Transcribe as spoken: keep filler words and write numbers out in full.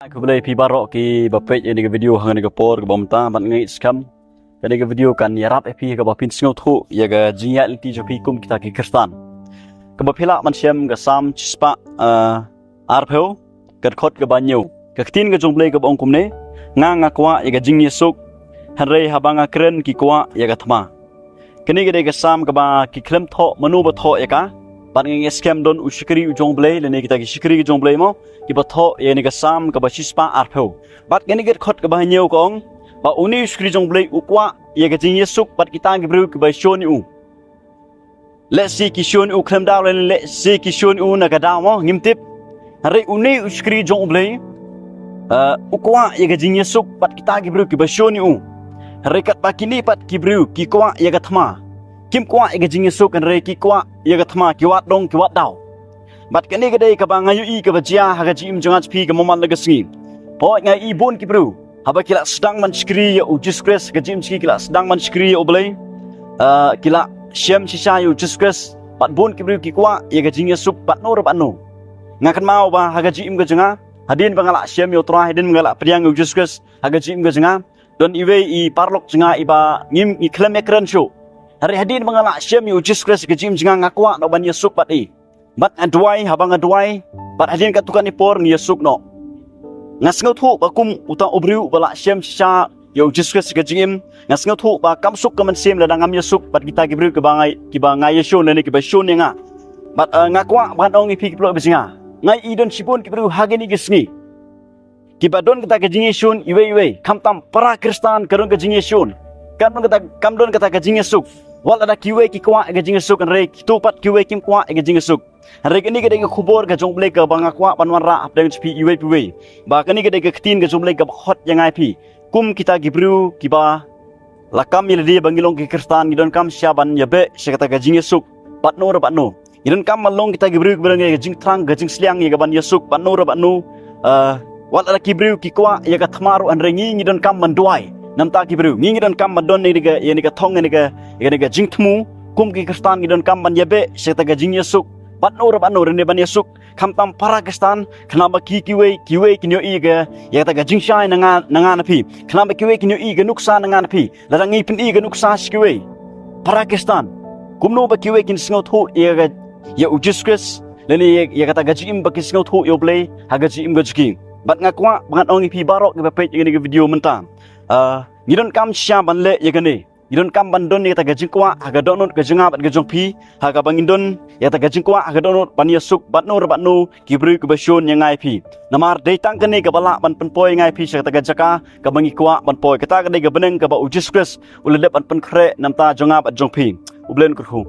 Khublei phi baroh kiba peit ïa kane ka video ha kane ka por kaba mynta, bad nga ngeit skhem kane ka video kan ïarap ïa phi kaba phin sngewthuh ïa ka jingïaid lynti jong phi kum kita ki Khristan. Kaba phi lah ban shem ka Salm shispah, ah, arphew, ka dkhot kaba hynñiew. Ka ktien ka jong U Blei kaba ong kumne: Nga, nga kwah ïa ka jingïasuk, hynrei haba nga kren ki kwah ïa ka thma. Kane ka dei ka Salm kaba ki khlem thoh mano ba thoh ïa ka. Bad nga ngeit skhem don u shakri u jong U Blei, lane kita ki shakri ki jong U Blei mo, kiba thoh ïa kane ka Salm kaba shispah arphew. Bad kane ka dkhot kaba hynñiew ka ong ba une u shakri jong U Blei u kwah ïa ka jingïasuk bad kita ki briew kiba shon ïa u. Lehse ki shon ïa u khlem daw, lane lehse ki shon ïa u na ka daw mo, ngim tip. Hynrei une u shakri jong U Blei, eh, u kwah ïa ka jingïasuk bad kita ki briew kiba shon ïa u. Hynrei katba kine pat ki briew ki kwah ïa ka thma, kim kwah ïa ka jingïasuk, hynrei ki kwah ïa ka thma, ki wad dong, ki wad daw. Bad kane ka dei kaba nga ïohi kaba jia ha ka jingim jong nga jong phi ka mynsiem la ka sngi. Hooid, nga ïohi bun ki briew haba ki la sdang ban shakri ïa U Jisu Khrist, ka jingim jong ki, ki la sdang ban shakri ïa U Blei, ah, ki la shem shisha ïa U Jisu Khrist, bad bun ki briew ki kwah ïa ka jingïasuk bad no re bad no. Nga kynmaw ba ha ka jingim ka jong nga, hadien ba nga la shem ïa U Trai, hadien ba nga la pdiang ïa U Jisu Khrist ha ka jingim ka jong nga, don iwei i paralok jong nga iba ngim, ngi khlem ïakren shuh. Hynrei hadien ba nga la shem ïa U Jisu Khrist ha ka jingim jong nga, nga kwah noh ban ïasuk bad i. Bad nga duwai, haba nga duwai, bad hadien katto katne por nga ïasuk noh. Nga sngewthuh ba kum uta u briew uba la shem shisha ïa U Jisu Khrist ha ka jingim, nga sngewthuh ba kam suk ka mynsiem lada ngam ïasuk bad kita ki briew kiba nga, kiba nga ïashun lane kiba shun ïa nga. Bad, eh, nga kwah ban ong ïa phi ki paralok ba jong nga, nga ïohi don shibun ki briew ha kine ki sngi kiba don kata ka jingïashun iwei iwei, khamtam para Khristan ka don ka jingïashun. Kam don kata, kam don kata ka jingïasuk. Wat lada kiwei ki kwah ïa ka jingïasuk, hynrei kito pat kiwei kim kwah ïa ka jingïasuk. Hynrei kane ka dei ka khubor ka jong U Blei kaba nga kwah ban wanrah hapdeng jong phi iwei pa iwei. Ba kane ka dei ka ktien ka jong U Blei kaba khot ïa nga ïa phi kum kita ki briew kiba la kam ïa lade ba ngi long ki Khristan, ngi donkam shisha ban ïabeh sha kata ka jingïasuk bad no re bad no. Ngi donkam ban long kita ki briew kiba don ka jingthrang, ka jingsliang ïa ka ban ïasuk bad no re bad no. Eh, wat lada ki briew ki kwah ïa ka thma ruh, hynrei ngi, ngi donkam ban duwai namar kita ki briew. Ngi, ngi donkam ban don ïa kane ka, ïa kane ka thong, ïa kane ka, ïa kane ka jingthmu. Kum ki Khristan ngi donkam ban ïabeh sha kata ka jingïasuk bad no re bad no, lane ban ïasuk khamtam para Khristan, khnang ba ki, kiwei, kiwei kin ïohi ïa ka, ïa kata ka jingshai na nga, na nga na phi. Khnang ba kiwei kin ïohi ïa ka nuksa na nga na phi. Lada ngi pyni ïa ka nuksa sha kiwei, para Khristan, kumno ba kiwei kin sngewthuh ïa ka, ïa U Jisu Khrist, lane ïa, ïa kata ka jingim ba kin sngewthuh ïa U Blei ha ka jingim ka jong ki. Bad nga kwah ban ong ïa phi baroh kiba peit ïa kane ka video mynta, ah, ngi donkam shisha ban leh ïa kane. Ngi donkam ban don ïa kata ka jingkwah ha ka dohnud ka jong nga bad ka jong phi, ha kaba ngin don ïa kata ka jingkwah ha ka dohnud ban ïasuk bad no re bad no ki briew kiba shun ïa nga ïa phi. Namar dei tang kane kaba lah ban pynpoi ïa nga ïa phi sha kata ka jaka kaba ngi kwah ban poi. Kata ka dei ka bneng kaba U Jisu Khrist u la dep ban pynkhreh namar jong nga bad jong phi. U Blei un kyrkhu.